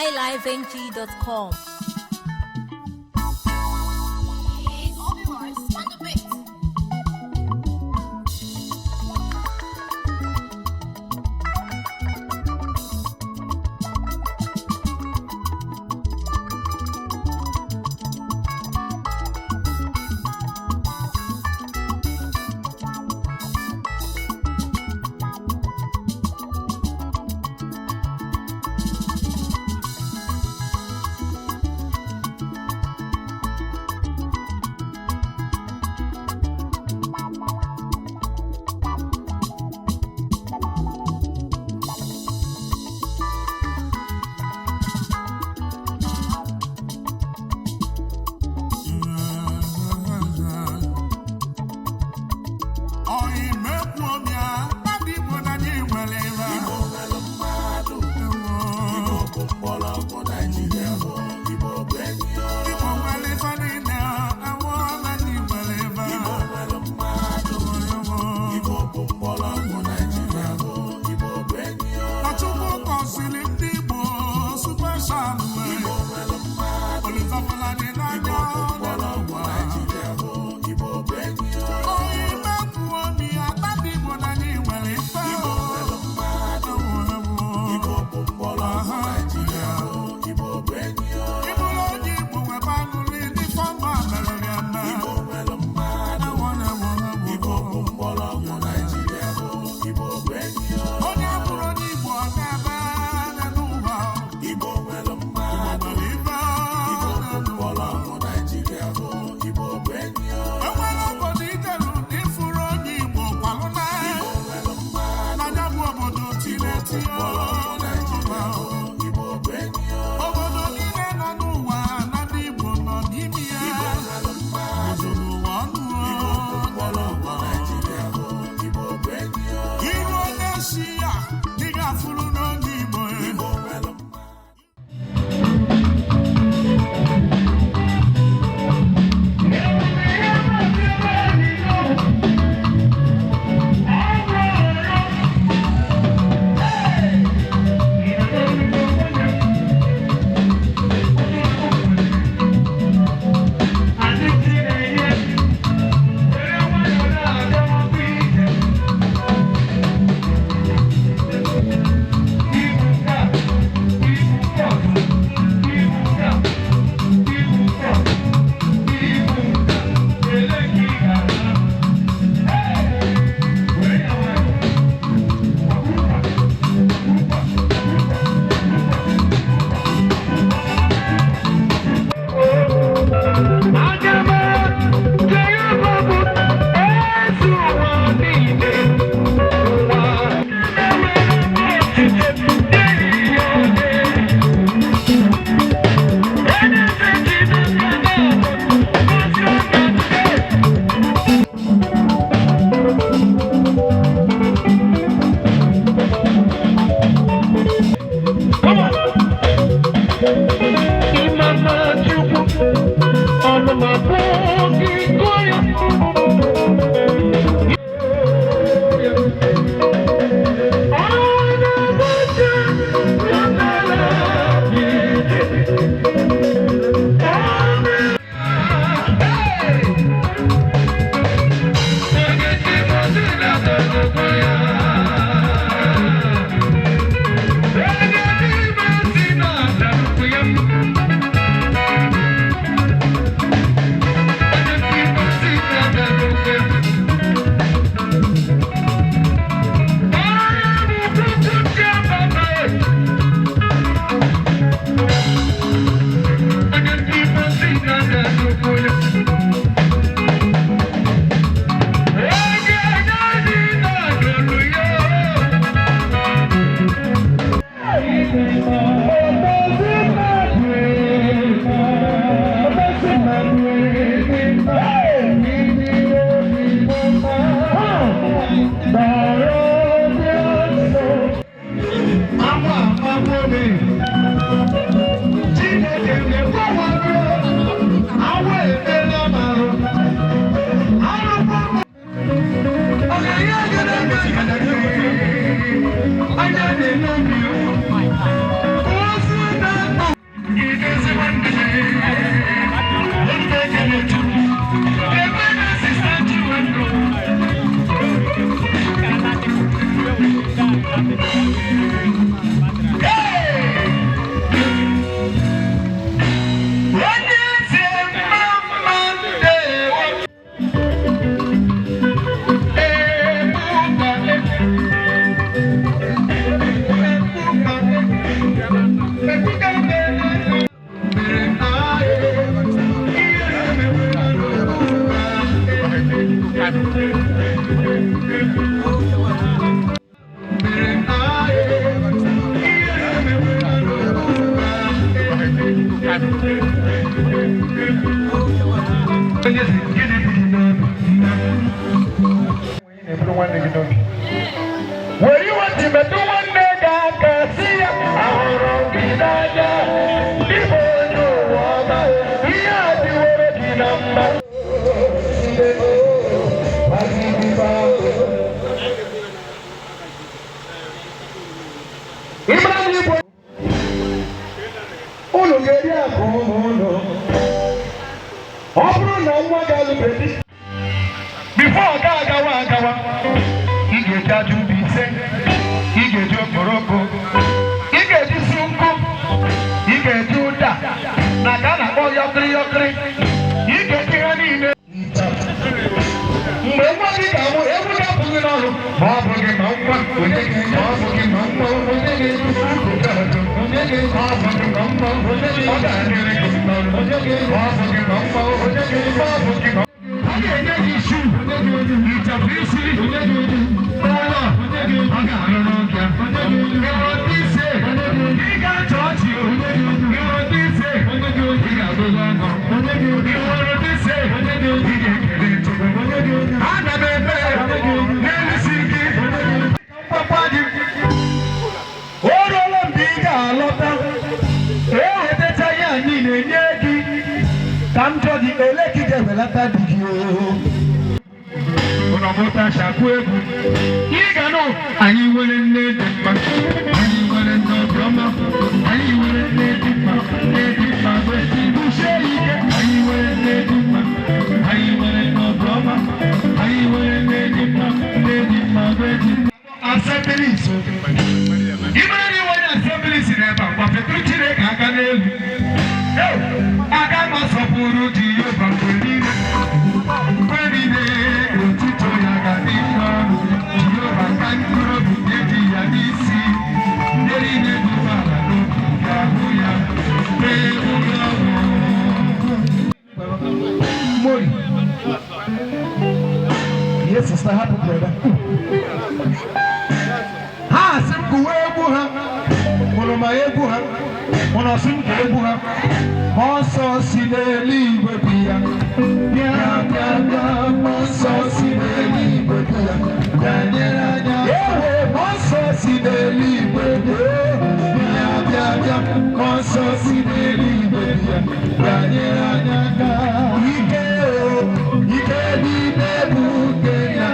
highlifeng.com. It's Obi Rice on the beat. ekwentị metụ nwanne gị aka, si ya, "Ahụrụ m gị n'anya, ịbụ onye ụwa ọma, ihe a dịworo gị na mma." Ndị o, agịdịgba. Ịmara na Igbo unu ga-eri akụ ụmụ unu. Ọ bụrụ na nwa ga-alụbeghị before ọ ga-agawa agawa, ị ga-eji ajụ mba ise, ị ga-eji okporoko, ị ga-eji si nkụ, ị ga-eji ụda na ka a na-akpọ yọkịrị yọkịrị, ị ga-eji ha niile. Mgbe nwa gị ga-amụ, egwu ga-apụ gị n'ọrụ, ma ọ bụ gị ma nwa onye gị, ma ọ bụ gị ma nwa onye gị, onye gị, ma ọ bụ gị ma nwa onye gị, ọ ga-adịrị gị n'ọrụ, onye gị, ma ọ bụ gị ma nwa onye gị, ma ọ bụ gị ma a ga-enye gị shoe, ịchafụ isi n'ụlọ, ọ ga-arụrụ gị. Ịhụrụ ndị ise, ị ga-achọ ọchị. Ịhụrụ ndị ise, ị ga-agụgụ ọnụ. Ịhụrụ ndị ise, ị ga-ekele Chukwu. Ana m eme n'elu isi gị mkpakpa gị. O ruola mgbe ị ga-alọta, ewetacha ihe a niile nye gị. Ka m jụọ gị, ele ka ị ga-ewelata di gị? Oo, ụnọmụta shakwu egwu ị ga nụ. Anyị nwere nne dị mma, anyị nwere nne obiọma, anyị nwere nne dị mma, nne dị mma bụ busie ike. Anyị nwere nne dị mma, anyị nwere nne obiọma, anyị nwere nne dị mma, nne dị mma bụ ezi Assemblies. Ịmara na iwe onye Assemblies n'ebe a, gbafetụrụ Chineke aka n'elu. Aga m asọpụrụ Jehova mgbe niile, mgbe niile otito ya ga-adị n'ọnụ. Jehova ka mkpụrụ obi na-eji ya n'isi, ndị niile dị umeala n'obi ga-ahụ ya, tee ụlọ ọṅụ. Mori. Yes, sister, hapụ brother. Ha asị m kụwa egwu ha, mụrụ ma egwu ha, mụrụ ọsị m kụwa egwu ha. Mmụọ nsọ si n'eluigwe bịa, bịa, bịa, bịa. Mmụọ nsọ si n'eluigwe bịa, bịa nyere anya. Ewe, mmụọ nsọ si n'eluigwe bịa, bịa, bịa, bịa. Mmụọ nsọ si n'eluigwe bịa, bịa nyere anya aka. Ike o, ike n'ime bụ nke ya.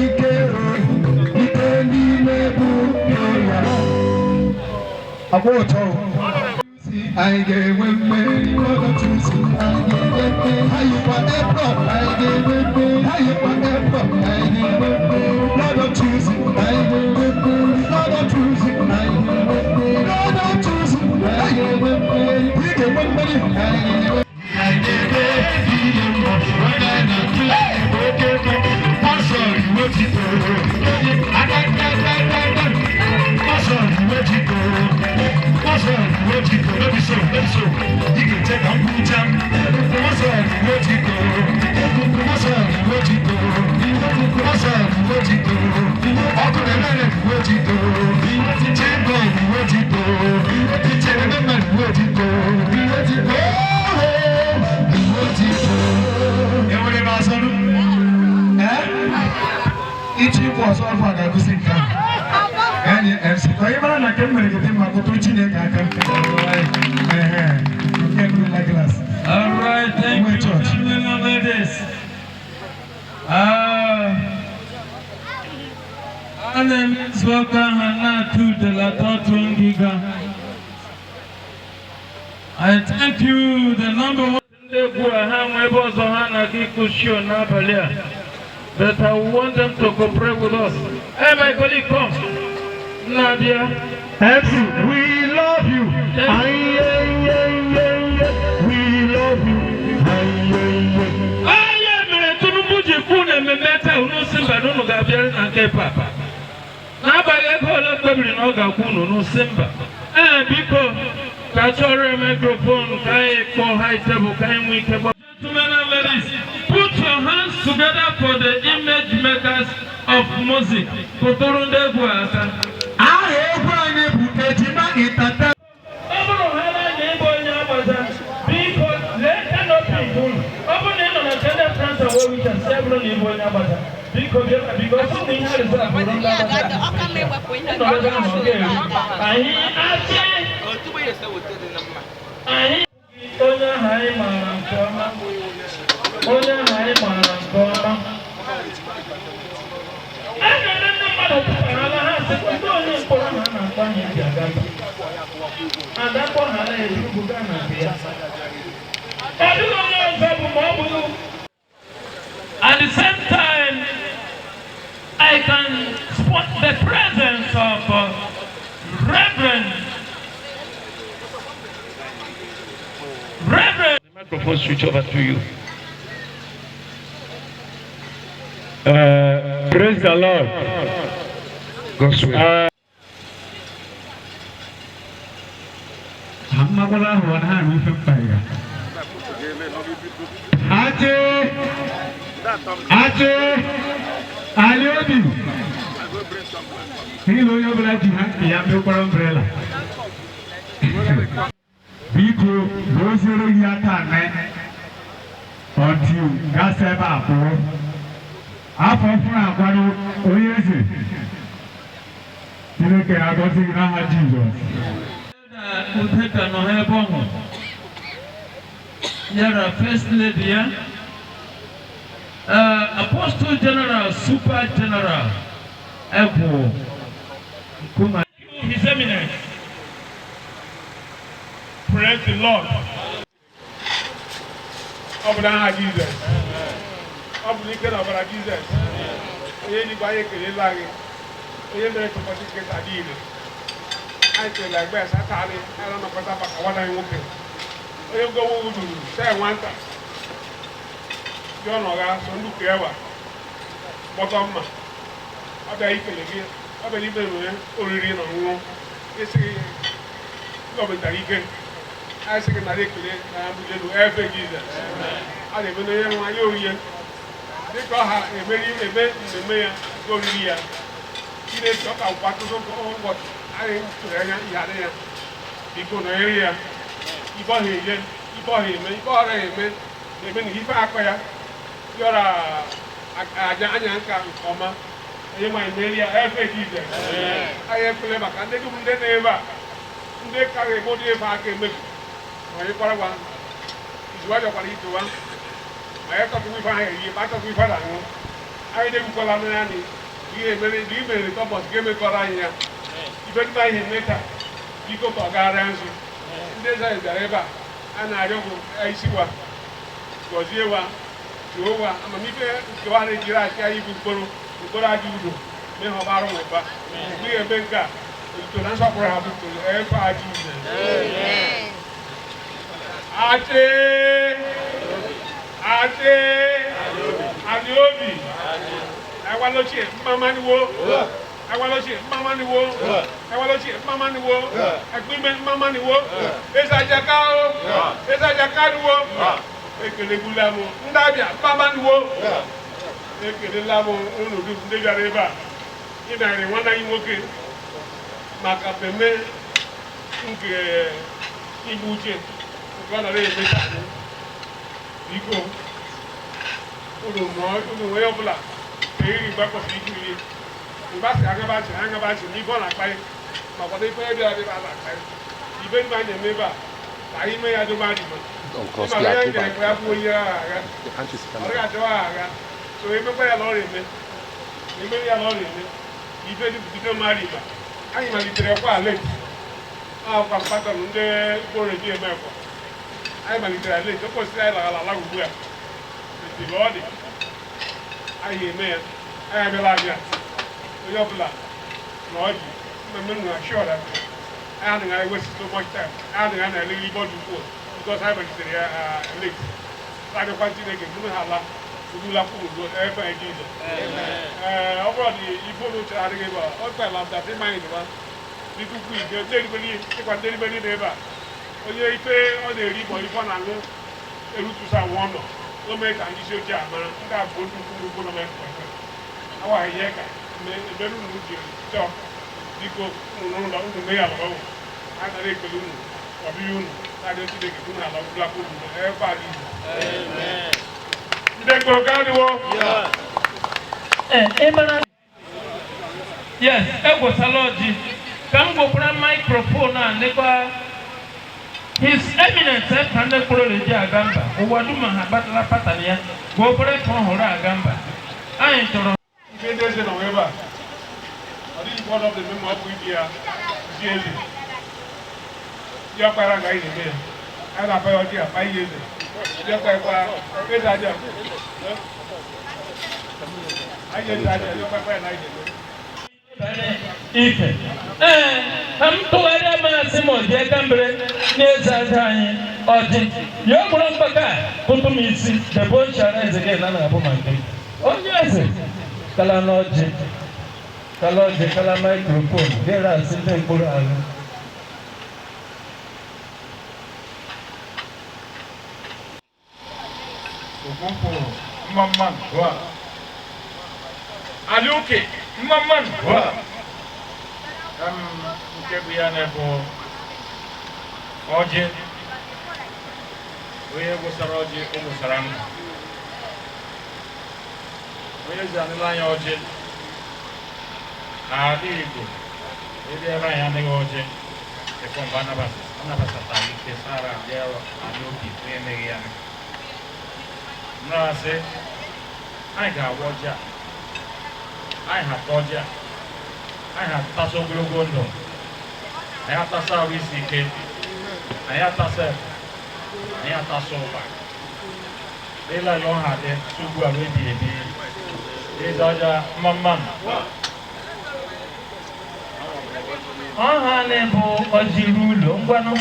Ike o, ike n'ime bụ nke ya. Agba ụtọ o. Anyị ga-enwe mmeri ọgọchụsi, anyị ga-enwe mmeri. Anyị kwa ebe anyị ga-enwe mmeri. Anyị kwa ebe anyị ga-enwe mmeri. Ọgọchụsi, anyị ga-enwe mmeri. Ọgọchụsi, anyị ga-enwe mmeri. Ọgọchụsi, anyị ga-enwe mmeri. Ị ga-enwe mmeri. Anyị ga-enwe. Anyị ga-eme ihe mbọ onye na-atụ oke pọsọ iwe jikọrọ aka aka aka aka, pọsọ iwe jikọrọ, pọsọ iwe jikọrọ. No be so, no be so. Ị ga-eche ka m kwucha. Pọsọ iwe jikọrọ, pọsọ iwe jikọrọ, pọsọ iwe jikọrọ. Ọkụ na-emere iwe jikọrọ, chingọ iwe jikọrọ, chere mmadụ iwe jikọrọ, iwe jikọrọ, iwe jikọrọ. Enwere m asọnụ ee ịchọ ịkwụ ọzọ ọfụ a ga-agụsi nke a. Enyi MC, ka ị mara na nke m mere gị dị mma, kụtụrụ Chineke aka. Ehe, nke gụrụla glass. All right, thank Wait, you, church. gentlemen and ladies. Ana m ezu aka ha na-atụ udele atọ ngịga. I thank you, the number one ndị egwu a ha nwe ebe ọzọ ha na-aga ịkụ show n'abalị a. But I want them to cooperate with us. Hey, my colleague, come. Nadia. MC, we love you. Aye, aye, aye, aye. We love you. Aye, aye. Onye mere Tinubu ji kwu na mmemme taa unu si mba na unu ga-abịa na nke papa. N'abalị ego ole kpebiri na ọ ga-akwụ unu n'usi mba. Ee, biko, ka chọrọ ya microphone ka anyị kpọọ high table ka anyị nwee ike gba. Gentlemen and ladies, put your hands together for the image makers of music. Kụtụrụ ndị egwu aka. Aha egwu anyị bụ Ejima Itata. Ọ bụrụ ha na-anya ịbụ onye agbaza, biko lee canopy unu. Ọ bụrụ na ị nọ na nke ndị France and well wishers, ya bụrụ na ịbụ onye agbaza, biko bịa, biko ọ bụrụ na ihe a reserve bụrụ ndị agbaza. Ịnọdụ ahụ ọ ga-eru. Anyị achị anyị onye ahụ anyị maara nke ọma, onye ahụ anyị maara nke ọma. A na-eme ndị mmadụ pụtara ha sị ndị onye mkpọrọ ha na-akpọ anyị ji aga agakpọ ha na-erubu gaa na nke ya. Ọ dịghị onye ọzọ bụ ma ọ bụghị. At the same time, I can spot the presence of Reverend. The microphone switch over to you. Praise the Lord. God's will. Hammakwala ahụ ọ na-ahụ ife mkpa ya. Achị! Achị! Ali obi! N'ihi onye ọbụla ji ha nke ya mekwara umbrella. Biko, goziere gị aka nne. Until gasa ebe a pụọ. Afọ ọfụrụ akwado onye eze. Chineke na-agọzi gị n'aha Jizọs. Udeka nọ ha ebe ọ nọ. Yara First Lady ya. Apostle General, Super General, Egwu Nkume. His Eminence. Praise the Lord. Ọ bụ n'aha Jizọs. Ọ bụ n'ike na ọbara Jizọs. Onye eluigwe, anyị ekelela gị. Onye mere ka ụbọchị nke taa dị ire. Anyị kelere egbe satarị anyị na-anọkọta maka nwanne anyị nwoke. Onye gowo uduru see nwata. Dị ọnọgha so nnukwu ewa. Gbọtọ mma. Ọ bịa ikele gị. Ọ bịara ikpe nwere oriri na ọṅụṅụ. Isi gị gọọmenti ike. Anyị sị gị nara ekele na mbuli elu efe Jizọs. A na-eme na onye nwa ya orie dịka ọ ha emeri eme mmemme ya nke oriri ya. Chineke, ọ ka bụkwa ọtụtụ ụbọchị anyị tụrụ anya ihe adị ya. Biko nọnyere ya. Ibe ọha eye, ibe ọha eme, ibe ọha eme eme na ife akọ ya yọrọ aja anya nka nke ọma. Onye nwaanyị meri ya efe Jizọs. Anyị ekpele maka ndị dum ndị nọ ebe a, ndị ka ga-eme ụdị ebe aka emebi ma onye kwara gwa izuwa bịakwara itowa ma ya tọtụkwa ife ahụ eri ma atọtụkwa ife na-aṅụ. Anyị na-egbukwala n'anya ihe emere ndị imere tọbọs ga-emekọrọ anyị ya ife ndị anyị eme taa. Biko, ka ọ gaara nzu ndị eze anyị bịara ebe a, a na-arịọ bụ isi wa gọzie wa juo wa amamife nke wa na-ejiri achị anyị bụ mkpụrụ mkpụrụ aja udo mee ha ọbara ụba. Mgbe ihe eme nke a, otuto na nsọpụrụ ha bụ toro efe aja udo. Achị, achị, ali obi, awalochie mmamaniwo, awalochie mmamaniwo, awalochie mmamaniwo, ẹgbime mmamaniwo, eze ajaka o, eze ajaka niwo. Ekelegbula m ndị abịa mmamaniwo. Ekelela m unu dum ndị bịara ebe a ịnarị nwanne anyị nwoke maka mmemme nke igbu uche nke ọ nọrọ emeta anyị. Biko, unu mụọ unu onye ọbụla eriri mgbe kwesịrị ikiri mgbe asị aṅabachi aṅabachi n'ife ọ na-akparị ma kwado ife onye bịara ebe a na-akparị ibe ndị anyị na-eme ebe a ka anyị mee ya dobe adịma ịma onye anyị bịara ya bụ onye agha agha ọ dịghị achọwa agha so emekwa ya na ọrụ eme eme ya na ọrụ eme ife dị bido mmadụ ịba. Anyị malitere kwa late akwa mkpatọrọ ndị mkpụrụ eji eme ekwa. Anyị malitere late, o kwesịrị anyị lagara ala ugbu a etiri ọ dị anyị eme ya. Anyị abịala abịa onye ọbụla na ọjị mmemme nụ na sure that anyị adịghị waste so much time. Anyị adịghị na-eleghị ibe ọ dị ukwuu because anyị malitere ya late. Abịakwa Chineke buru ha ala udula kwuru efe Jizọs. Ee, ọ bụrụ na ife unu chere adịghị ebe a, ọ kpela that mind wa biko ukwu ike ndị eribere ịkwa ndị eribere na ebe a onye ife ọ na-eri ma ife ọ na-aṅụ erutusa nwa ọnọ o mee ka ndị isi ojii amara ndị a bụ nnukwu nnukwu nọ na awaghị ihe ka emere unu ji chọọ. Biko, unu n'ụlọ unu mee ya lọrọ a nara ekele unu ọbịa unu na-arịọ Chineke ka unu ala ụlọ unu ebe a niile ndị mkpụrụ ka adịwo. Ee, ị mara Yes, egwosala ọjị ka m gwokwara microphone a nekwa His Eminence ka ndị mkpụrụ ji aga mba ụwa dum ha kpatara patan ya gwokwara ka ọ hụrụ aga mba anyị chọrọ. Ife ndị eze nọ ebe a, ọ dịghị one of the member ọkụ ibi ya ji eze ndị ọkpara ga anyị na-eme ya, anyị na-apa ya ọjị, apa ihe eze ndị ọkpara kwa eze aja anyị eze aja ndị ọkpara ya na anyị na-eme. Ife ee, ka m tụgharịa maasị ma ọ dị aka mbere n'eze aja anyị ọjị ya ọ gbụrụ mgbaka a kụtụ m isi debe nchara eze gị na na-abụ ma nke m onye eze kala n'ọjị, kala ọjị, kala microphone gịra asị ndị mkpụrụ ahụ. Okwukwu mma mma wa. Aliuke mma mma wa. Nke bụ ya na-bụ ọjị. Onye gwụsara ọjị, o gwụsara ndụ. Onye ezi anụla anya ọjị. N'ala Igbo, ebe ebe anyị anaghị ọjị. Ekwe mgbe anabasatara ike sara abịa ala obi onye emeghị ya. Na-asị anyị ga-awa ọjị a, anyị ha ata ọjị a, anyị ha atasa ogologo ndụ, anyị atasa arụ isi ike, anyị atasa efe, anyị atasa ụba ịlala ọha dị ugbu a wee bi ebi eze aja mma mma. Ọha na-bụ ọjị ruo ụlọ ngwanụ.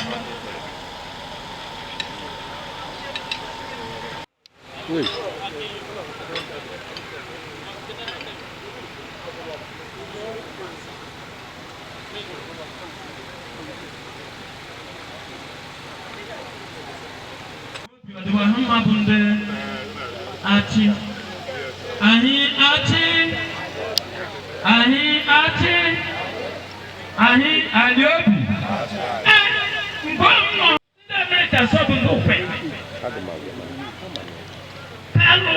Ọdịwa ha mma bụ ndị achị anyị achị anyị achị anyị ali obi. Ee, mgbe m nọ ndị Amerịka sọbụ ndị ukwe kalụ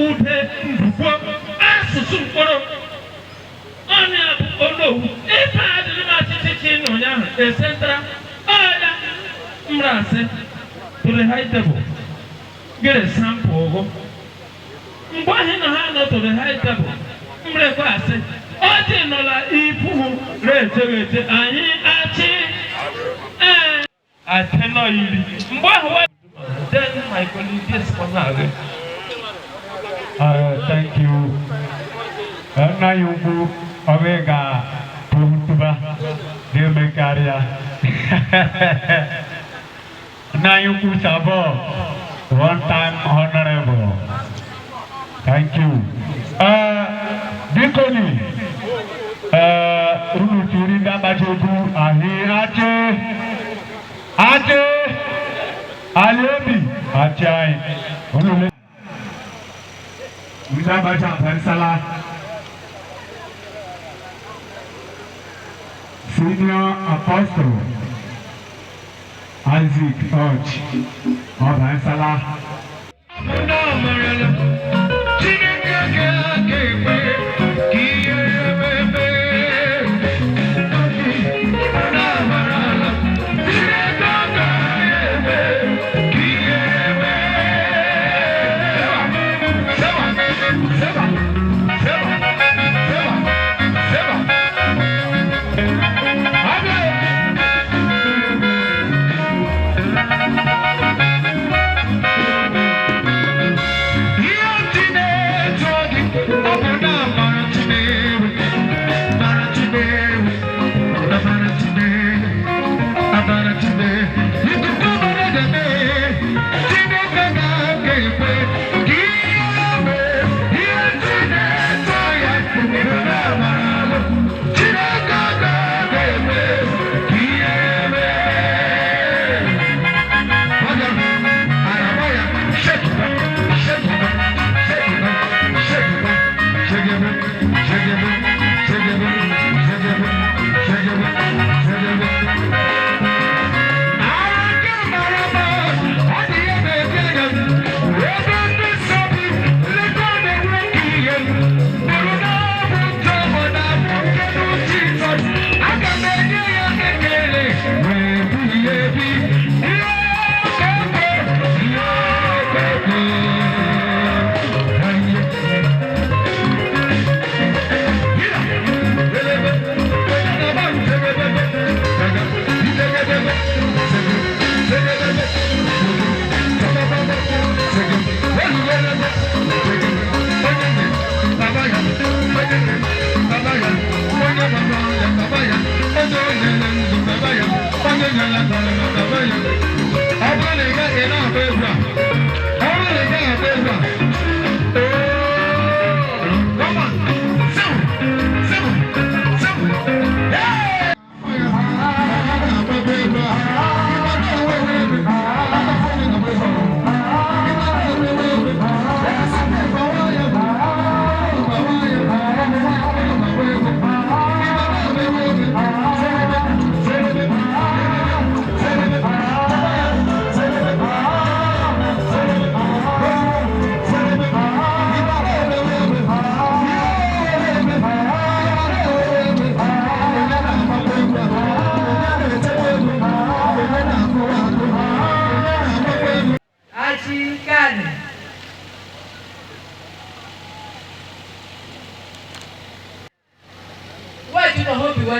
ude mbukwo asụsụ mkpụrụ ọnya bụ onowu ife adịrị m achịchịchị na ụnyaahụ esentara ọya mrasị to the high table get a sample ụgụ mgbe ahụ na ha nọ to the high table mrekwa asị ọjị nọla ifu reeche anyị achị ee atịnọ iri mgbe ahụ then my colleague yes. Thank you. Nna ya ukwu Omega Tuhuntuba na-eme karịa. Nna ya ukwu Sabo, one time honorable. Thank you. Bikoni, unu tiri ndị agbaji egwu ahị achị achị aliobi achị anyị. Unu le. Ndị agbaji abansala. Senior Apostle Isaac Och Ọbansala. Chineke ga-ekwe ka ihe ememe na-amarala. Chineke ga-eme ka ihe eme. Seba, seba, seba, seba, seba. Abịa. Ihe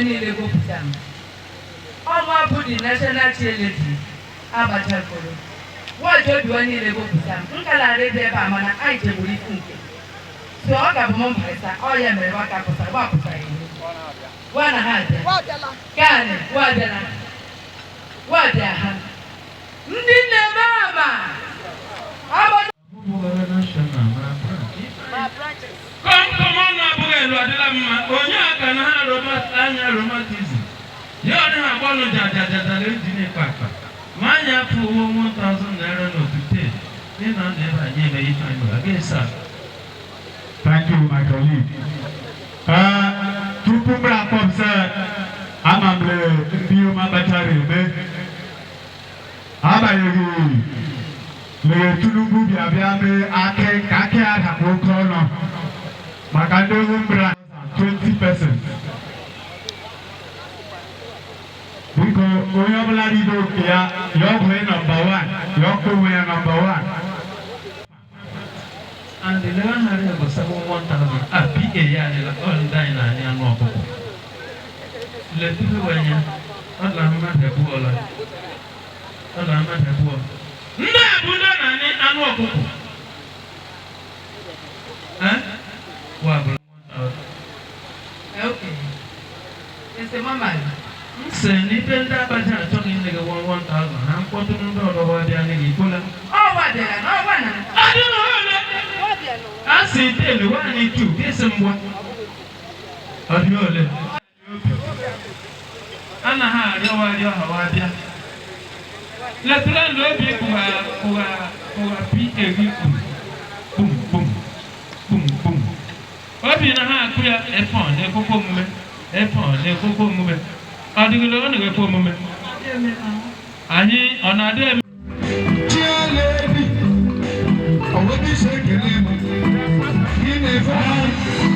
niile gopụta m. Ọnwa bụ the national chairlady agbachakoro. Wọji obiwa niile gopụta m. Nkalarị dị ebe a mana anyị chegburu isi nke. So ọ ga bụ m mbarịta, ọ ya mere waka pụtara, wapụtara iwu. Wa na ha abịa. Kaanị, wa abịala. Wa bịa ha. Ndị na-eme ama. Agbata Kọmkọm ọnụ abụghị elu adịla mma onye aka na ha anya romantism ya ọ dịghị agbalụ jajajaja eji na-ekpe akpa ma anyị afọ uwe 1000 naira n'otute ị na ndụ ebe anyị eme ife anyị mere aga esa. Thank you, my colleague. Tupu m akpọ m sị ama m le ndị ọma kpachara eme agbanyeghị lere Tinubu bịa bịa mee akị ka akị ya dapụ oke ọnụ maka ndị Umbra 20%. Biko onye ọbụla rido nke ya ya ọ bụ nọmba 1 ya ọ kpọ onwe ya nọmba 1. And the 1100 bụ 71,000 a PA ya adịla ọ ndị anyị na-anya anụ ọkụkọ letufe wenya ọ la mmadụ abụọ la ọ la mmadụ abụọ ndị a bụ ndị a na-anị anụ ọkụkọ eh wa bụ 1000. Okay. Ese mama. M sị na ife ndị abacha achọghị nne gị 1000 ha mkpọtụ ndị ọlọwa bịa nne gị ikpola. Ọ wa bịara na ọ wa na. Adịghị ole a sị telu nwaanyị tu isi mgba ọ dị ole anaghị arịọwa arịọ ha wa bịa letụla ndụ obi kpụgha kpụgha kpụgha pa gị kwuru kpum kpum kpum kpum obi na ha akụ ya efọn na-ekwekwa omume efọn na-ekwekwa omume ọ dịgịla ọ na-ekwe omume anyị ọ na-adị eme. Chialebi, ọwọ́ bí ṣe kele mu, kí ni fún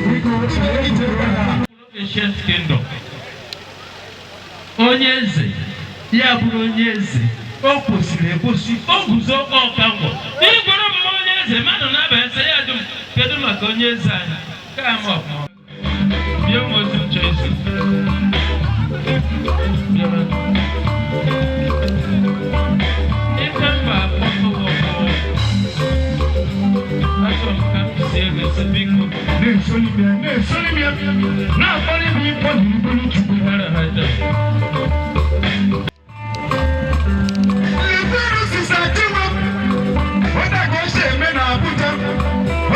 Biko ibẹ̀ ìjẹ́ kẹta. Ancient kingdom. Onye eze ya bụrụ onye eze o kwesịrị ekwesị o guzo ọkangwọ igwere mma onye eze mmadụ na-abanye sị ya dum kedu maka onye eze anyị ka ama ọfụma bịa nwe ozi m chọọ iso bịa ife mba akpọtụwọ achọrọ m ka m si ego si biko Na-esoli m ya, na-esoli m ya, na-akpali m ịkpọ n'ibulu Chukwu. hara ha taa. Lefere sisa tiwa, ó dàgbọ́ ṣe mí na Abuja,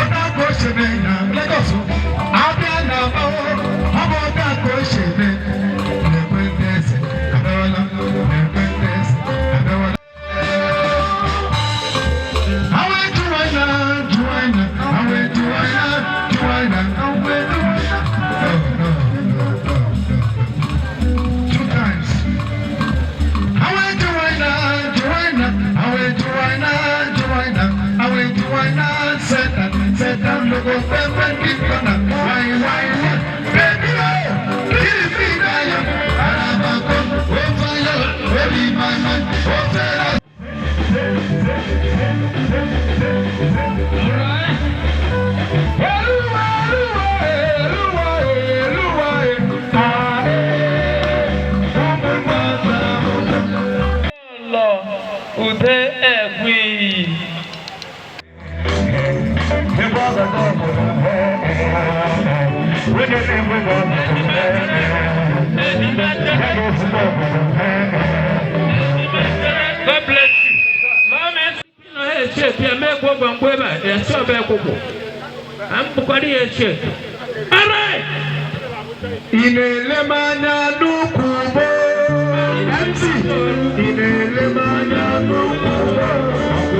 ó dàgbọ́ ṣe mí na Lagos, Abia na Abawo, ọmọ dàgbọ́ ṣe mí. Lẹ́gbẹ́ ndẹ́sẹ̀, Abẹ́wọ́lá, lẹ́gbẹ́ ndẹ́sẹ̀, Abẹ́wọ́lá. Awe juwaina, juwaina, awe juwaina, juwaina, awe juwaina. No, no, no, no, no. Two times. Awe juwaina, juwaina, awe juwaina, juwaina, awe juwaina, Satan, Satan logo pepe kikona, wai wai wai, baby oh, kiri mi na yo, arabako, oh fire, oh be my man, oh fera. Eluwa, eluwa, eluwa, eluwa, ah, eh, umu Lọ ude egwi. God bless you. Lọ́ọ̀mì nọ ha eche epi eme egwu ọgwa mgbe ebe a esi ọba ekwụkwụ. A m bụkwara ya eche. Alright! Ị na-ele m anya n'ukwu ugbo MC, ị na-ele m anya n'ukwu ugbo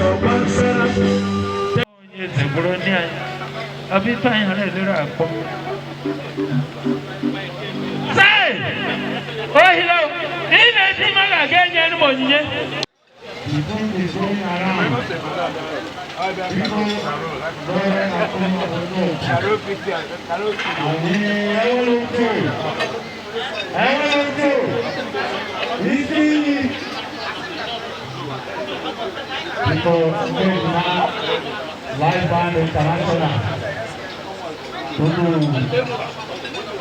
ọgwụ nsara. Onye eze gwụrụ ndị anyị. Ọ bụ ife anyị ghara elere akpọ. Sai! Ohilo! Ị na-eti ime ga-aga enye m onyinye. The thing is going around. Biko were akụma onye otu. Anyị enwere enwere isi iyi. Biko ndị na Live Band International. Unu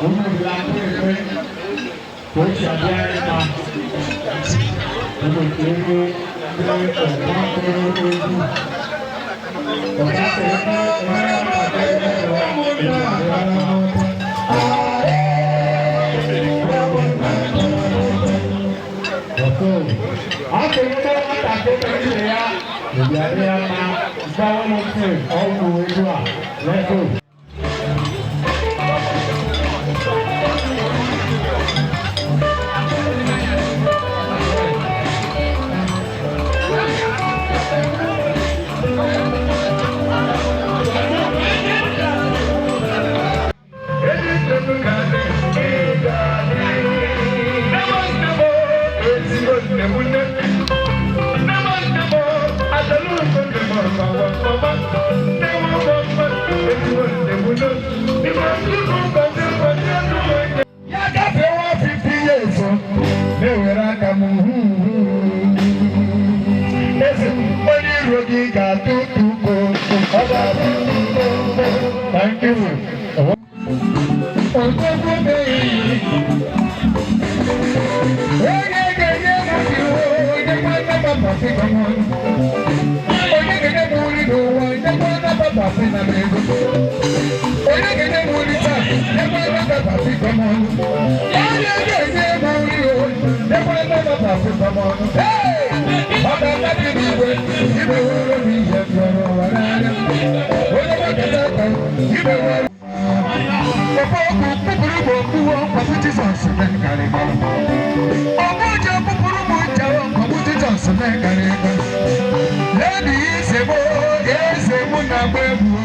unu bịa ekwe. Ka o si adị anyị mma. Ebe egwu ndị ọgbọ kụrụ egwu. Ọ̀gá kụrụ onye ọbụla a sị ndị nwatakịrị ibe ya bịara ya mma gbawa m ntị ọgwụ egwu a. Let's go. Ya gafee 150 years na-ewere aka m hụ eze onye iro gị ga-atụ tuko ọ ga-atụ. Thank you. Odogwu meyi onye ga-enye m iwu, onye nwanne papa sị gọmọ, onye ga-enye m nri n'ụwa, onye nwanne papa sị na m ego, onye ga-enye m nri taa, onye nwanne papa sị gọmọ, onye ga-enye m nri o, onye nwanne papa sị gọmọ. Ọ ga-amadị n'igwe imewere m ihe bịara ụwa n'anya, onye gbakọta aka imewere. Papa okwu kpụpụrụ m okpuwo nkwapụ Jizọs mekarịga. Ọgbụje kpụpụrụ m nchawa nkwapụ Jizọs mekarịga. Ledi ise mụ eze mụ na-agba egwu.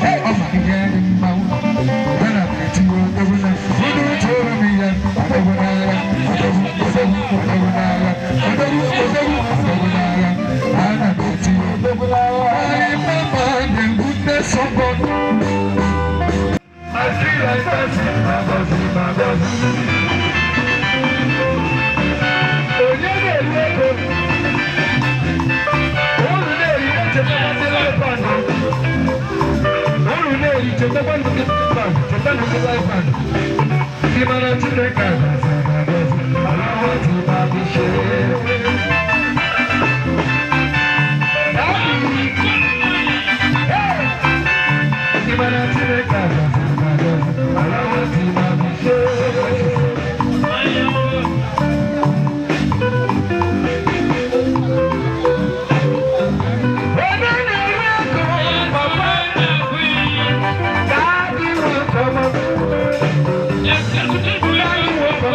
Ee, ọ ma ihe dị mma. Ana m etiwe odogwu na unu tụrụ m ihe odogwu n'agha, odogwu, odogwu, odogwu n'agha, odogwu, odogwu, odogwu n'agha. Ana m etiwe odogwu n'agha. Anyị mama na-ebute sọgbọ. I feel like dancing, my body, my body. Onye na-eri ego, unu na-eri na-echetakwa ndị life band. Unu na-eri chetakwa ndị life band, cheta ndị life band. Ị mara Chineke agọzi agọzi, alawa ti ma fi ṣe. Daddy, hey! Ị mara Chineke agọzi agọzi, alawa ti ma fi ṣe. Onye na-eri ego, papa, daddy wants some. Daddy wants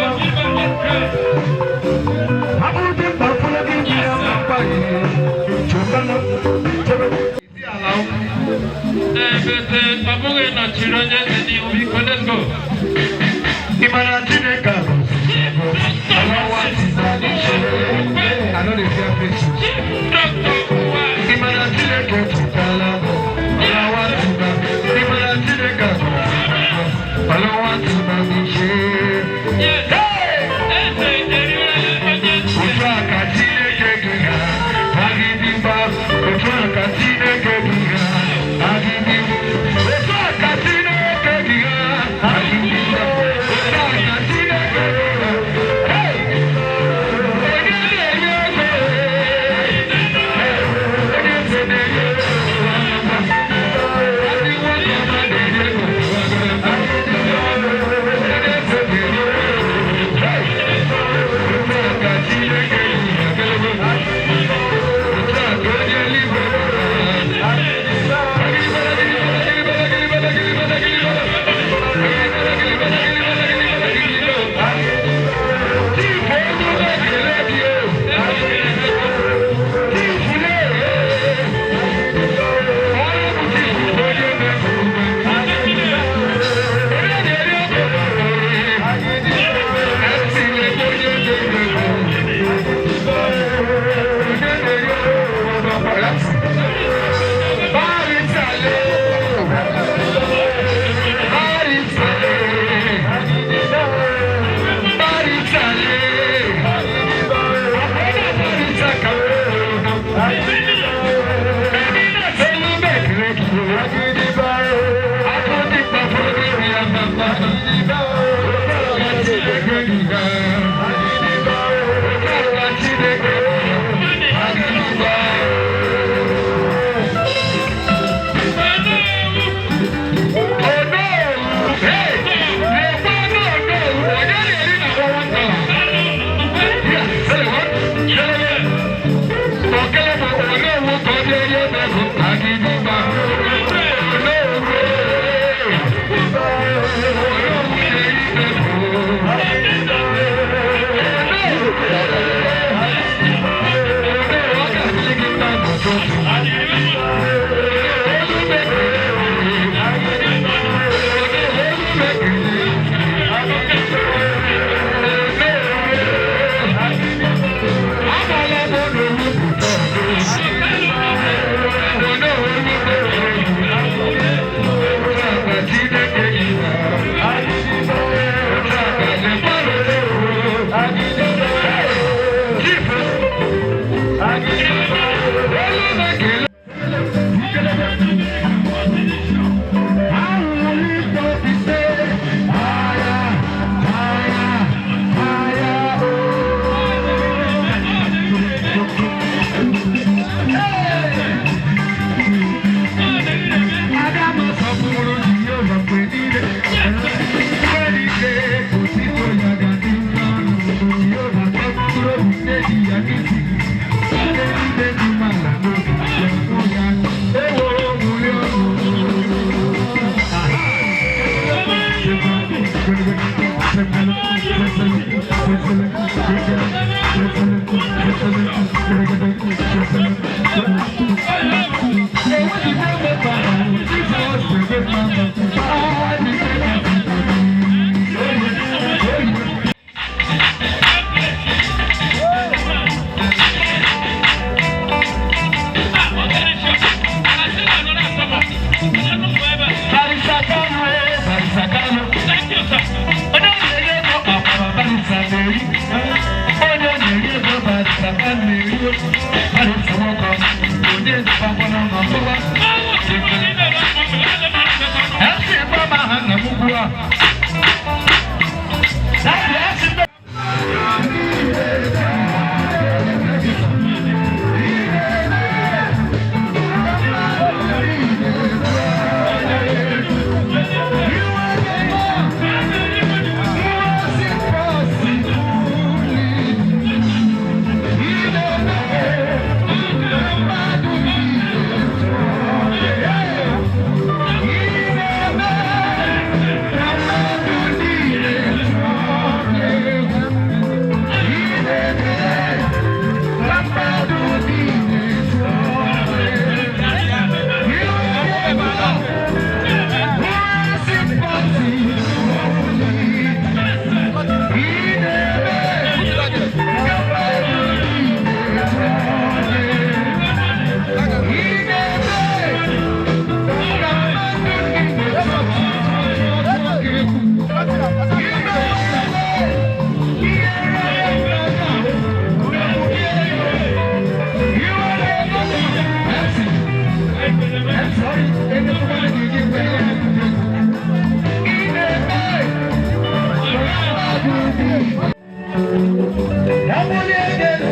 Ka m bulie gị elu,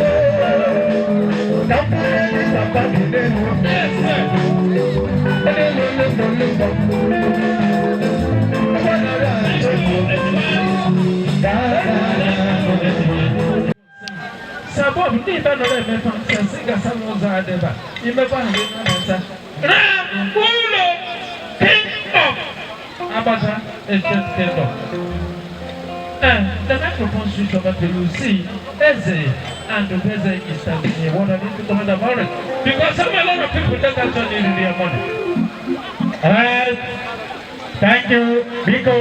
ka m bulie gị papa gị n'elu. Elu, elu, elu, elu. Ụgbọ nara achọ. Gaa, gaa, gaa. Sabob ndị ibe nọrọ emefa nsa si gasa n'ụzọ adịba imefa ha gị nọ na nsa. Ram ụlọ king of Abacha Ancient Kingdom. And the microphone switch over to Lucy Eze and Eze is standing here. What I need to comment about it? Because some a lot of people don't actually need their money. Alright. Thank you. Biko,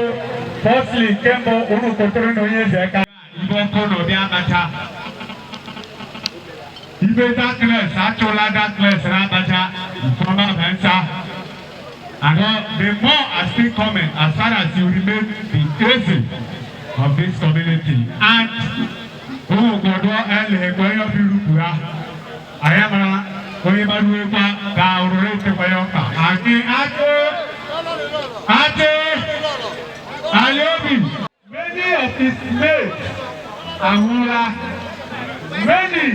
firstly, kemgbe unu kpọtụrụ na onye eze aka. Ibe ọkụ na ụdị abacha. Ibe darkness achụla darkness na abacha ifeọma bụ nsa. And the more are still coming as far as you remain the eze of this community. And ụmụ gbọdọ ele ekwe ya obi rupụ ha. Anyị mara onye mara ekwa ka orure etekwa ya ọka. Anyị atụ atụ Aliobi. Many of his mates anwụla. Many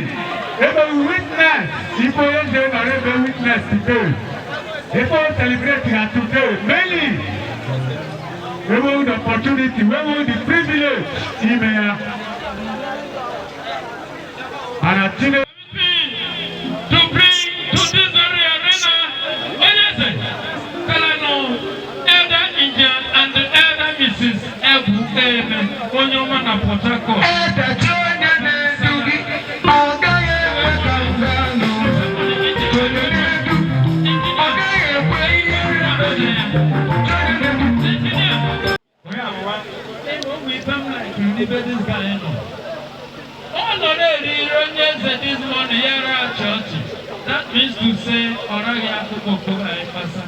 ebe witness ife onye nze nọrọ ebe witness today. Ife o celebrate ya today. Many enweghị the opportunity, enweghị the privilege ime ya. Mana Chineke To bring to this very arena, Onyeze, Kalano, Elder India and the Elder Mrs. Egwu Eme, onye ọma na Port Harcourt. Edachi onye na-edu gị, ọ gaghị ekwe ka m gaa n'ụzọ. Onye na-edu, ọ gaghị ekwe ihe rere gị. Onye na-edu. Engineer, ụmụ ife m like n'ibe this guy nọ. Ọ nọ na-eri onye eze this morning ya ra achị ọchị. That means to say ọ raghị akụkọ okporo anyị kpasa.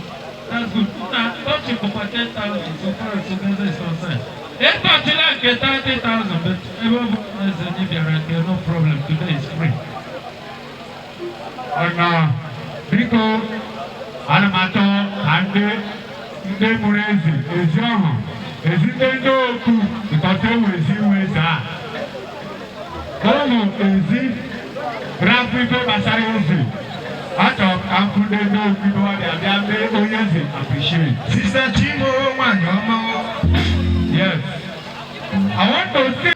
That's good. Na ọchị bụkwa 10,000 so far as Eze is concerned. Ịtọchila nke 30,000, but ebe ọ bụ na eze gị bịara nke, no problem, today is free. Ọ̀nà biko, ana m achọ ka ndị mụrụ ezi ezi ọhụ ezi ndị okwu nkọta ewu ezi nwe eze a ụmụ ezi rapụ ife gbasara eze. Achọrọ m ka m fụ ndị okwu ibe ọ bịa bịa mee onye eze appreciate. Sister Chimo, nwanyị ọma. Yes, I want to see.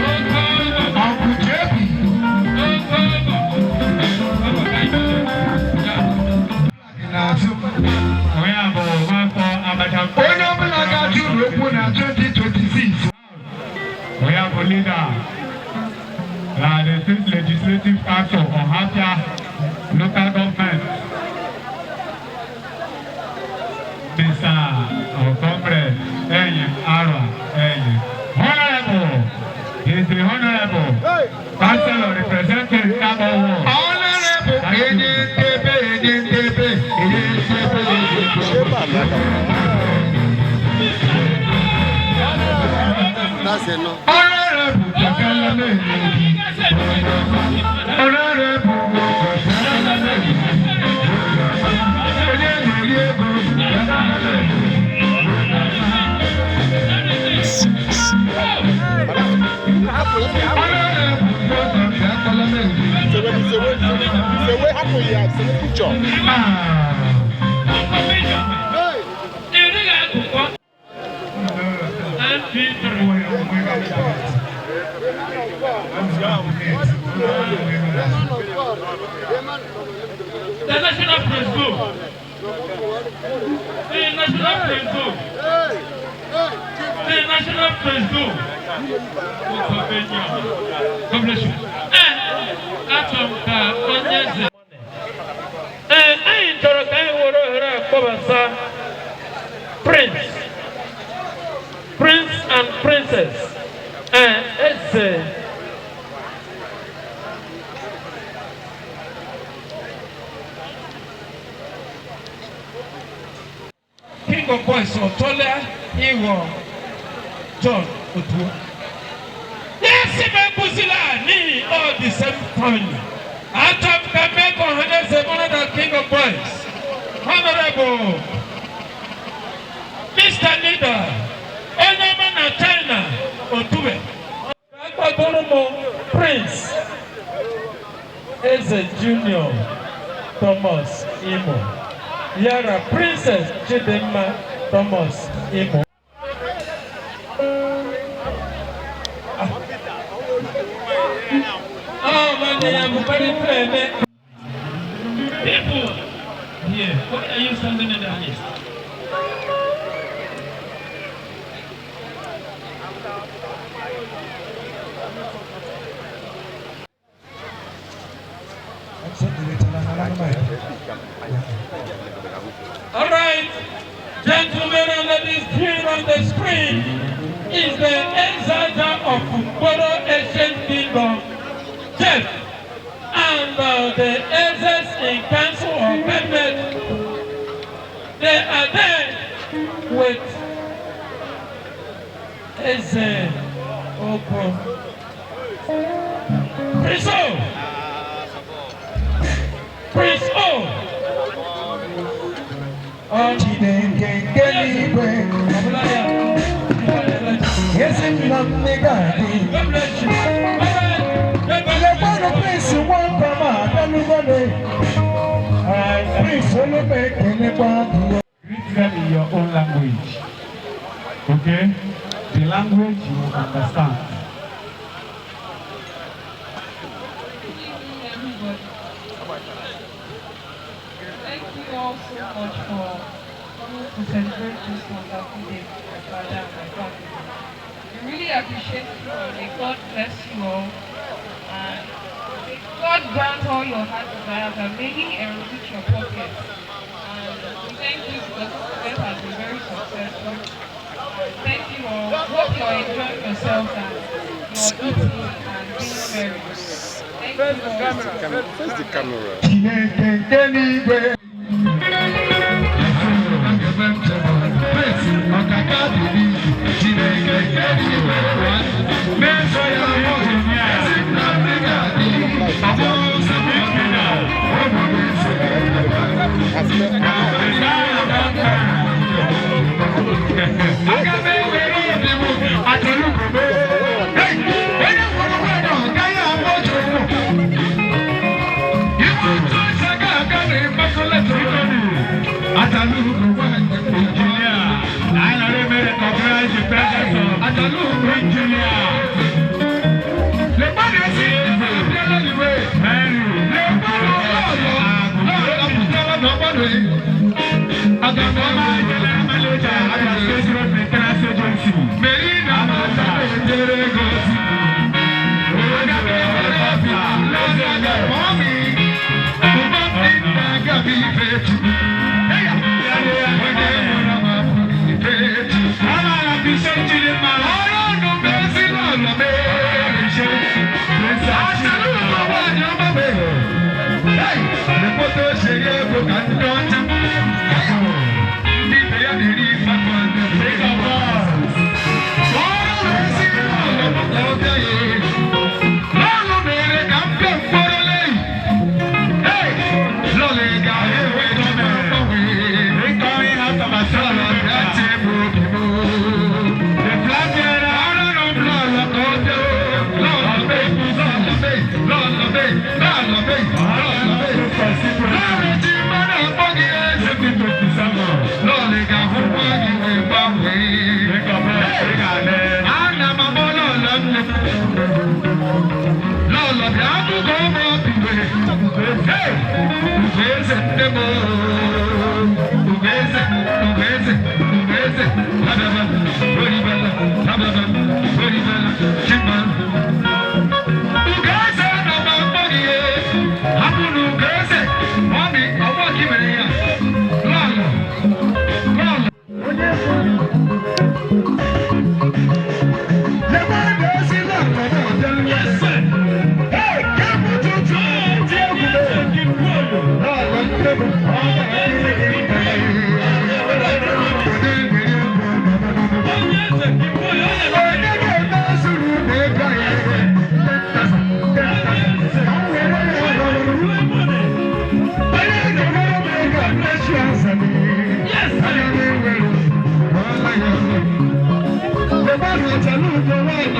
Uncle JB na-azụ. Onye a bụ nwafọ Abacha. Onye ọbụla ga-achụ ụlọ okwu na 2026. Onye a bụ leader na the State Legislative Council, Ohafia Local Government. Mr. Comrade Enyi Arwa Enyi. Honorable, he is the honorable councillor representing Kabo Ward. Honorable enyi ndebe, enyi ndebe, enyi ndebe, enyi ndebe. Honorable Jakala Meyi. Honorable Jakala Meyi. Onye na-eri ego Jakala Meyi. Honorable Jakala Meyi. Ah. Ị ga-agụkọ MP3. The National Press Group. The National Press Group. The National Press Group. God bless you. Eh, achọrọ m ka onye eze. Ee, anyị chọrọ ka anyị were ohere a kpọbasa Prince, Prince and Princess. Ee, eze. King of Boys ọ chọla ịghọ John Otua. Ya sị m ekwuzila n'ihi all the same family. Achọ m ka mee ka ọhaneze mara na King of Boys, Honorable Mr. Leader, onye ọma na China Otube. Akpọtụrụ m Prince Eze Junior Thomas Imo yara Princess Chidimma Thomas Imo. Oh, man, ya bukari eme. People here, why are you standing in the midst? All right, gentlemen and ladies, here on the screen is the Ezeaja of Mkporo Ancient Kingdom, Jeff, and the Ezes in Council of Cabinet. They are there with Eze Oko. Prince O. Prince O. Chineke nke n'igwe, ezi nna m ị ga-adị. God bless you. All right. Lekwanụ Prince Nwamba abịalugone. Prince Olugbe ekelekwa gị. Greet them in your own language. Okay? The language you understand. Good evening, everybody. Thank you all so much for coming to celebrate this wonderful day with my father and my family. We really appreciate you all. May God bless you all. And may God grant all your heart desires and may He enrich your pockets. And we thank you because this event has been very successful. And thank you all. Hope you're enjoying yourselves and you're eating and being merry. Thank you all. Face the camera. Chineke nke n'igwe. Prince ọkaka dị n'izu. Chineke nke n'igwe. Meso ya mụ. Ezi nna m ị ga-adị. Ọ bụrụ ụzọ m obodo eze. Aga m ewere obi m atụrụ ugogbe. Onye nwụrụ nwanyị ọ gaghị abụ otu ụkwụ. Ibu otu ose ga-aga na Immaculate Atalugo nwanyị. Engineer. I already recognize the presence of Atalugo engineer. Lekwanụ ezi abịala iwe. Mary. Lekwanụ lọlọ lọlọ pụtara n'ọgbanụ. Aga m Former ewere General Manager, Abia State Road Maintenance Agency. Meri na mata na-ejere ego ozi. Aga m ewere obi lọzi aga mọmi. Ụba ndị nna aga m ife Chukwu. Eya! Onye nwụrụ m abụghị ife Chukwu. Amara Bishop Chidinma. Ọrụ ọnụ m ezi lọlọ m. Princess Achara ụmụ nwaanyị ọma m. Hey! Lekọta ochere ego ka ndị ọcha. Ndị ibe ya na-eri ife aka ndị King of Boys. Ọrụ ezi lọlọ m ka ọ bịa ya. Lọlọ mere ka m bịa mkpọrọ leyi. Hey! Lọlọ ị ga-ewe mgbanwe. Incoming House of Lọlọ Assembly bịa member. chee m obi m. The flag bearer. Ọrụ m lọlọ ka ọ bịa. Lọlọ mee, lọlọ mee, lọlọ mee, lọlọ mee, lọlọ mee. Lọlọ ji mmanụ akpọ gị eze. 2027. Lọlọ ị ga-ahụkwa gị wee gbanwee. King of Boys. Ị ga-adị. Ana m akpọ lọlọ nne m. Lọlọ bịa akụkọ ụmụ obi wee. Hey! Ugo eze nne m oo. Ugo eze, ugo eze, ugo eze. Abịaba, oribela, abịaba, oribela, chimma. Ugo eze ana m akpọ gị ee. Hapụ na ugo eze. Mọmị, ọgbọ gị mere ya. Lọlọ, lọlọ. Yes, sir.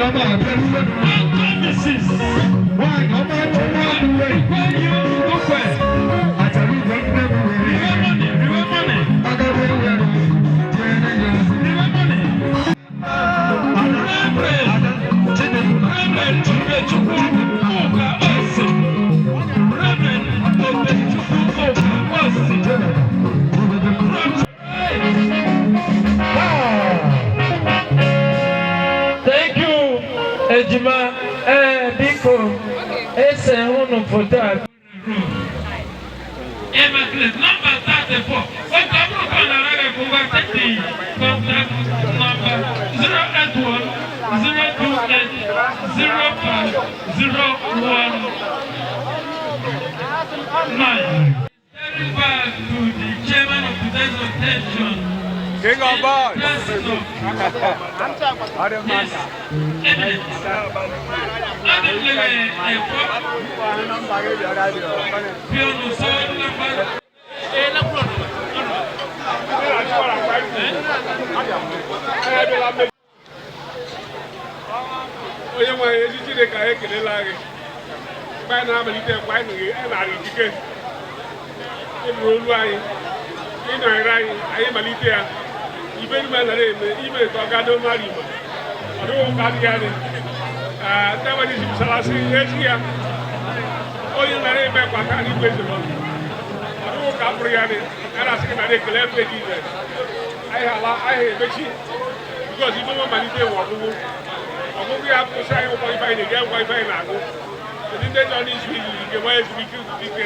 Ọma abịaruwe. Mrs. Nwaanyị ọma chukwu ọdụwe. Ikwenyi Ukwe. Achara igwe nne m were. Riwe money, riwe money, Aga m ewere jere ya ozi. Riwe money. Reverend, Reverend Tobechukwu Ụka Osi. Reverend Tobechukwu Ụka Osi. From Thank you, Ejima. Ee, biko, ese unu foto a. Immaculate, number 34. Okay, I'm going to call take the contact number 081 028 05 019. Very back to the chairman of today's occasion. King of boys. Person of His Eminence. Adịlere ẹ̀kọ́ piano sọ́ọ́ number. Onye nwe ezi Chineke, anyị ekelela gị. Mgbe anyị na-amalite mgbe anyị nụghị, anyị nara ikike ịnụrụ olu anyị, ịnọnyere anyị. Anyị malite ya ibe ime nara eme ime ka ọ gado mmadụ Igbo. Ọ dịghị ụka adịghị adị. Ndị agbadi jipụtara sị echi ya onye nara eme kwa aka n'igwe eze ọ dịghị ụka pụrụ ya dị. A na-asị gị nara ekele efe Jizọs. Anyị ala anyị emechi because ibe nwe malite wụ ọgwụgwụ ọgwụgwụ ya kwụsị anyị ụkwa ife anyị na-ege, ngwa ife anyị na-agụ. Ndị ndị chọrọ n'izu izu ike nwa ezumike ike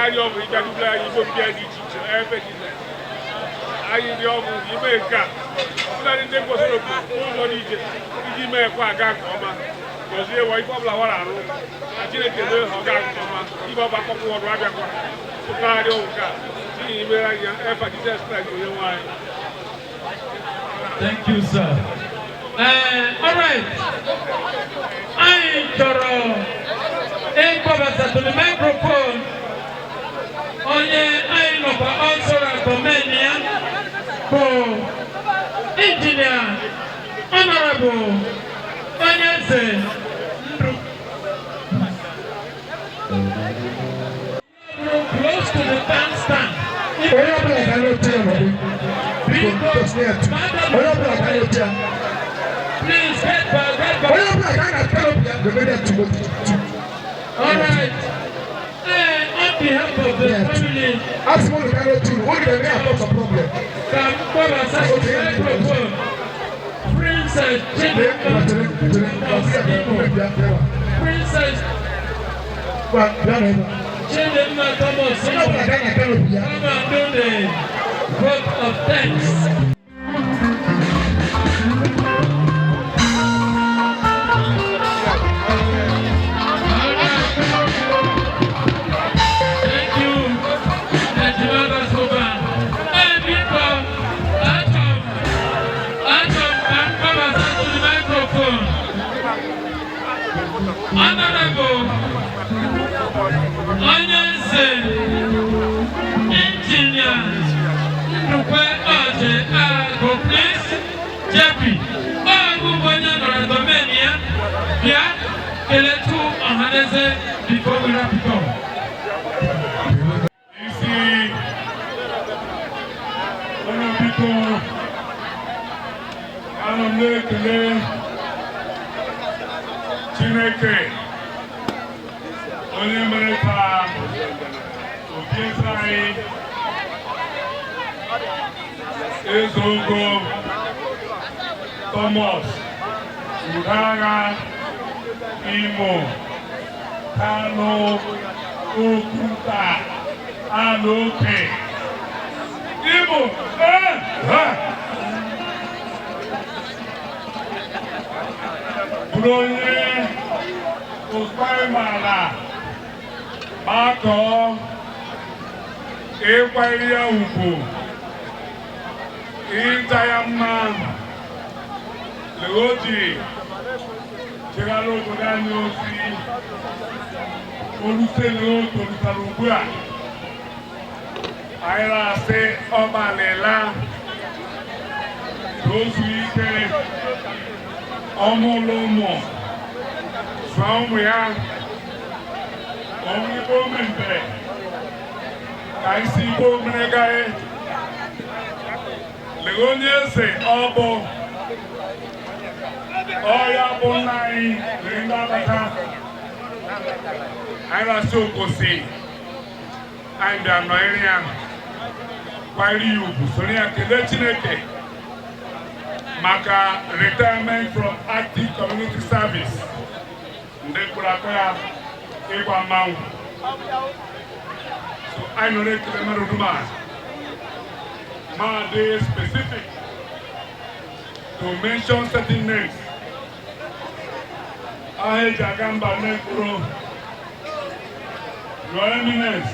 arịa ọ bụ ịbịa dubere anyị igbo mbịa dị iche iche efe Jizọs. Anyị dị ọgwụ ime nke a ọbụladị ndị kwesịrị okwu ụzọ dị iche iji mee ekwe aga nke ọma. Gọzie wa ife ọbụla wara arụ na Chineke mee ha ọ gaa nke ọma. Ibe ọba akpọkpọ ọdụ abịakwa ụkagharị ọgwụ nke a tinye ime anyị efa Jizọs Kraịst onye nwe anyị. Thank you, sir. All right. Anyị chọrọ ịkpọbata to the microphone onye anyị nọkwa also recommend ya bụ Engineer Honorable onye eze Ndụ close to the bandstand. Onye ọbụla ga na-eche ya n'ọdụ. Biko, onye ọbụla ga na-eche ya. Please get back, get back. Onye ọbụla ga na canopy ya ga-eme ya tumo tu. All right. On behalf of the family, Asị m ụlọ ga na-eche unu, unu ga-eme ya cause of problem. Ka m kpọbata to the microphone Princess Chere, Chidinma chere, chere, bịa, bịa, bịa. Princess Gwa, bịa n'ebe a. Chidinma Thomas Onye ọbụla ga na canopy ya. Come and do the vote of thanks. Thank you, Ejima Gospel. Hey, people, achọ m ka m kpọbata to the microphone Honorable Onye Eze Engineer Ndukwe Ọjị Agụ, please, JP. Ọgụ bụ onye nọrọ domain ya. Bịa keletu ọhaneze before we wrap it up. Isi ụlọ, biko, ana m na-ekele Chineke onye mere ka obi eze anyị, Eze Ogo Thomas Udagha Imo Kanu Okwuta Aloke Imo ee ha bụrụ onye okpaimala gbakọọ ịkwanyere ya ugwu, ịja ya mma lee o ji chegara obodo anyị ozi olutele o tolutara ugbu a. Anyị na-asị ọgbalịla ka o zuo ike. Ọmụlụ ụmụ zụọ ụmụ ya, ọmụ ibe omembe ka isi ibe omere gaghị lee onye eze ọ bụ ọya bụ nna anyị lee ndị Abacha. Anyị na-asị okosi anyị bịa nọnyere ya, kwanyere ya ugwu, soro ya kelee Chineke maka retirement from active community service. Ndị mkpụrụ aka ya ịgba mmanwụ, so anyị nọrọ ekele mmadụ dum a ma dị specific to mention certain names. Aha eji aga mba nne mkpụrụ, Your Eminence,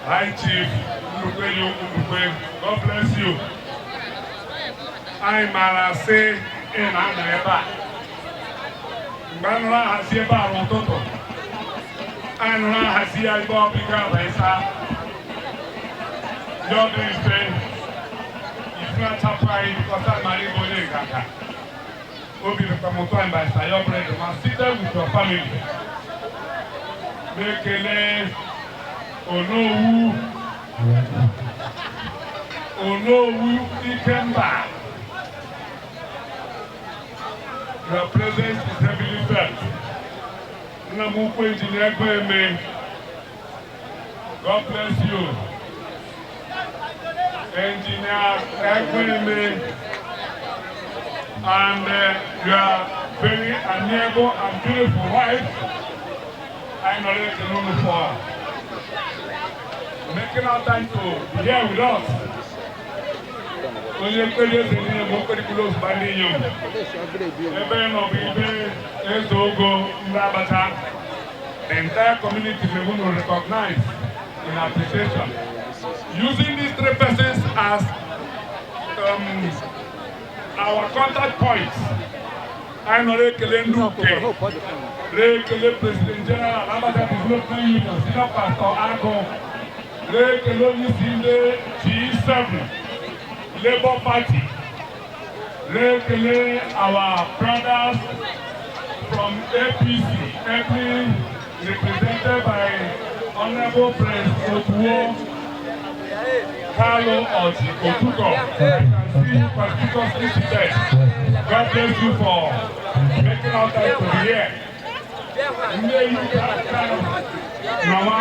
High Chief Ndukwe Ndukwe, God bless you. Anyị maara sị ị na-anọ ebe a. Mgbe a nụrụ ahazi ebe a n'ụtụtụ, anyị nụrụ ahazi ya ebe ọbịga abaịsa. Ndị ọ dị mfe, ife achapụ anyị bikọta mara ịbụ onye nganga. Obi dịkwa m ụtọ anyị baịsa ya ọbụla dị ma site with your family. Na-ekele Onowu, Onowu Ikemba. Your presence is heavily felt. Nna m ukwu, Engineer Egbeme, God bless you. Engineer Egbeme and your very amiable and beautiful wife, I know you for making our time to be here with us. Onye mkpedi eze niile ma okpedikwula ozugbo ndị inyom. Ebe nọ bụ ibe eze ogo ndị Abacha. The entire community may want to recognize in appreciation. Using these three persons as our contact points. Anyị nọrọ ekele ndị uke, na-ekele President General Abacha Development Union, Senior Pastor Agụ, na-ekele onye isi ndị G7 Labour Party, na-ekele our brothers from APC, ably represented by Honorable Prince Otuo Carlo Oji Otuko. I can see you conspicuously seated. God bless you for making our time to be here. Ndị youth aka nọwa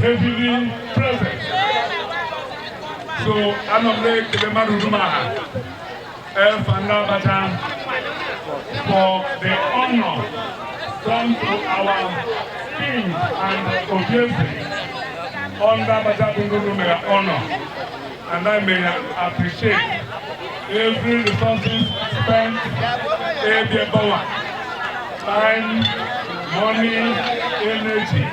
heavily present. So anọ m na-ekele mmadụ dum aha Elfa ndị Abacha for the honor done to our king and Obieze under Abacha Bungudu mere honor, and I may appreciate every resources spent ebe bawa, time, money, energy.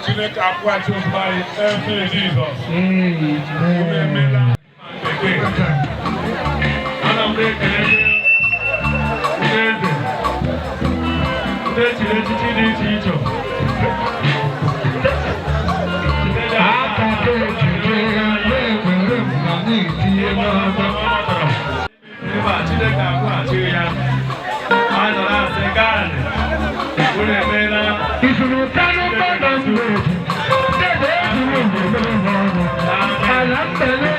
Chineke akwụghachi ozugbo anyị efe Jizọs. Unu emela again. Ana m na-ekele ndị eze, ndị echiri echichi dị iche iche. Aka ejije na-ewere mma na-etinye n'ọdọ. Ebe a Chineke akwụghachi ya. Anyị nọ na-asị gaanị. Unu emeela. Ifuru kanụ mmadụ mgbe dede ejiri mgbe n'ọnụ. Ala mbele.